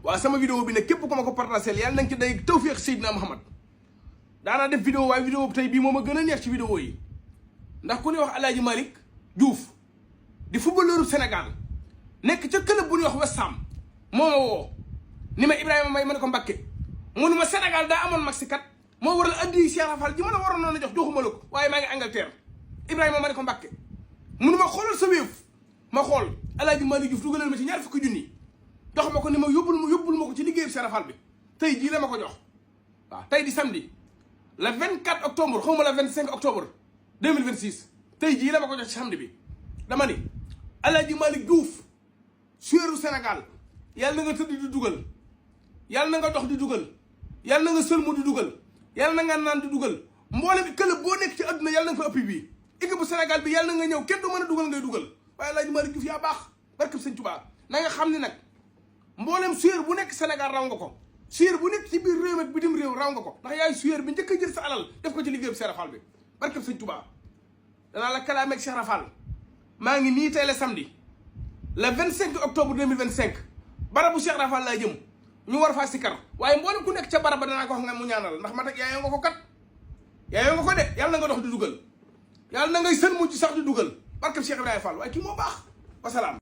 waaw sama vidéo bi nag képp ku ma ko partagé yàlla nañ ci day tawfiq Seydina Muhammad daanaa def vidéo waaye vidéo bi tey bii moom a gën a neex ci vidéo yi ndax ku ñuy wax El Hadj Malick Diouf di footballeur Sénégal nekk ca club bu ñuy wax West Ham moo ma woo ni ma Ibrahima Mbaye ma ne ko Mbakke mu ne ma Sénégal daa amoon maxi kat moo waral addi Cheikh Rafal ji ma la waroon noonu jox joxuma la ko waaye maa ngi Angleterre Ibrahima ma ne ko Mbakke mu ne ma xoolal sa wéef ma xool El Hadj Malick Diouf dugalal ma ci ñaar fukki junni jox ma ko ni ma yóbbul ma ko ci liggéeyu Cheikh Rafal bi tey jii la ma ko jox waaw tey di samedi le 24 octobre xaw ma le 25 octobre 2026 tey jii la ma ko jox ci samedi bi dama ni El Hadj Malick Diouf suyeeru Sénégal yàlla na nga tëdd di dugal yàlla na nga dox di dugal yàlla na nga sëlmu di dugal yàlla na nga naan di dugal mboolem club boo nekk ci àdduna yàlla na nga fa ëpp bii équipe bu Sénégal bi yàlla na nga ñëw kenn du mën a dugal ngay dugal waaye El Hadj Malick Diouf yaa baax barkeb Sëñ Tuubaa na nga xam ni nag mboolem suyeer bu nekk Sénégal raw nga ko suyeer bu nekk ci biir réew ak bitim réew raw nga ko ndax yaay suyeer bi njëkk a jël sa alal def ko ci liggéeyu Cheikh Rafal bi barkeb Sëñ Tuubaa danaa la kalaameeg Cheikh Rafal maa ngi nii tey la samedi le 25 octobre 2025 barabu Cheikh Rafal laa jëm ñu war faa sikar waaye mboolem ku nekk ca barab ba danaa ko wax nga mu ñaanal ndax ma teg yaayoo nga ko kat yaayoo nga ko de yàlla na nga dox di dugal yàlla na ngay sën mujj sax di dugal barkeb Cheikh Ibrahima Fall waaye kii moo baax wasalaam